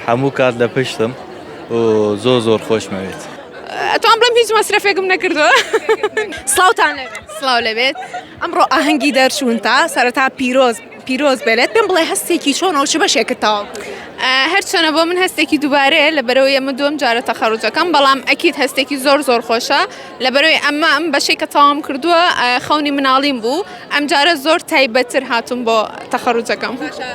هەموو کات لە پشتم و زۆر زۆر خۆشمەوێت. ئەتوان بڵێم هیچ مەسرەفێکم نەکردووە. سڵاوتان لێبێت. سڵاو لێبێت. ئەمڕۆ ئاهەنگی دەرچوونتە سەرەتا پیرۆز پیرۆز بێلێت پێم بڵێ هەستێکی چۆنە و چ بەشێکت تەواو کردووە؟ هەرچەنە بۆ من هەستێکی دووبارەیە لەبەرەوەی ئەمە دووەم جارە تەخەڕوجەکەم بەڵام ئەکید هەستێکی زۆر زۆر خۆشە لەبەرەوەی ئەمە ئەم بەشێک کە تەواوم کردووە خەونی مناڵیم بوو ئەم جارە زۆر تایبەتتر هاتووم بۆ تەخەڕوجەکەم. باشە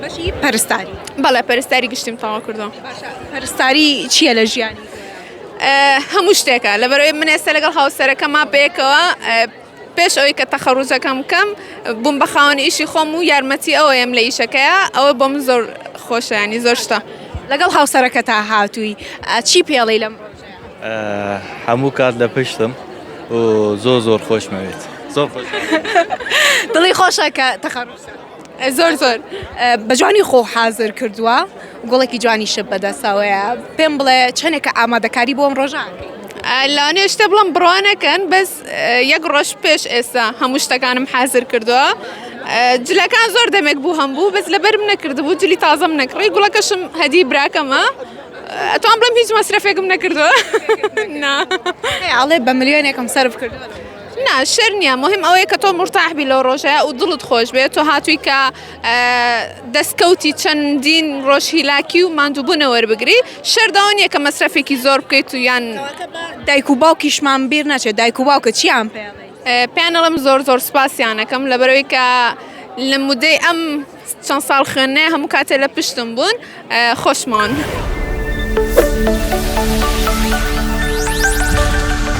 بەشی پەرستاری؟ بەڵێ پەرستاری گشتیم تەواو کردووە. باشە پەرستاری چییە لە ژیانی؟ هەموو شتێکە لەبەرەوەی من ئێستا لەگەڵ هاوسەرەکەما پێکەوە پێش ئەوەی کە تەخەڕوجەکەم بکەم بووم بە خاوەن ئیشی خۆم و یارمەتی ئەوەیەم لە ئیشەکەیە ئەوە بۆ من زۆر خۆشە ینی زۆر شتە. لەگەڵ هاوسەرەکەتا هاتووی چی پێڵی لەم ڕۆژەیە؟ هەموو کات لە پشتم و زۆر زۆر خۆشمەوێت زۆر خۆش دڵی خۆشە کە تەخەڕوجە زۆر زۆر بە جوانی خۆ حازر کردووە گوڵێکی جوانیشت بەدەستەوەیە پێم بڵێ چەندێکە ئامادەکاری بۆ ئەم ڕۆژە ئەکەی؟ لەوانەیە شتێ بڵێم بڕوا نەکەن بەس یەک ڕۆژ پێش ئێستا هەموو شتەکانم حازر کردووە جلەکان زۆر دەمێک بوو هەم بوو بەس لەبەرم نەکردبوو جلی تازەم نەکڕی گوڵەکەشم هەدی براکەمە ئەتوان بڵێم هیچ مەسرەفێکم نەکردووە نا ئەڵێ بە ملیۆنێکم سەرف کردووە نا شەر نییە مهم ئەوەیە کە تۆ مرتاح بی لەو ڕۆژەیە و دڵت خۆش بێت تۆ هاتووی کە دەستکەوتی چەندین ڕۆژ هیلاکی و ماندووبوونە وەربگری شەردەوە نییە کە مەسرەفێکی زۆر بکەیت و یان دایک و باوکیشمان بیر ناچێت دایک و باوکە چیان پێ پێیان ئەڵێم زۆر زۆر سوپاسیانەکەم لەبەرەوەی کە لە مودەی ئەم چەند ساڵ خوێندنەیە هەموو کاتێ لە پشتم بوون خۆشمان.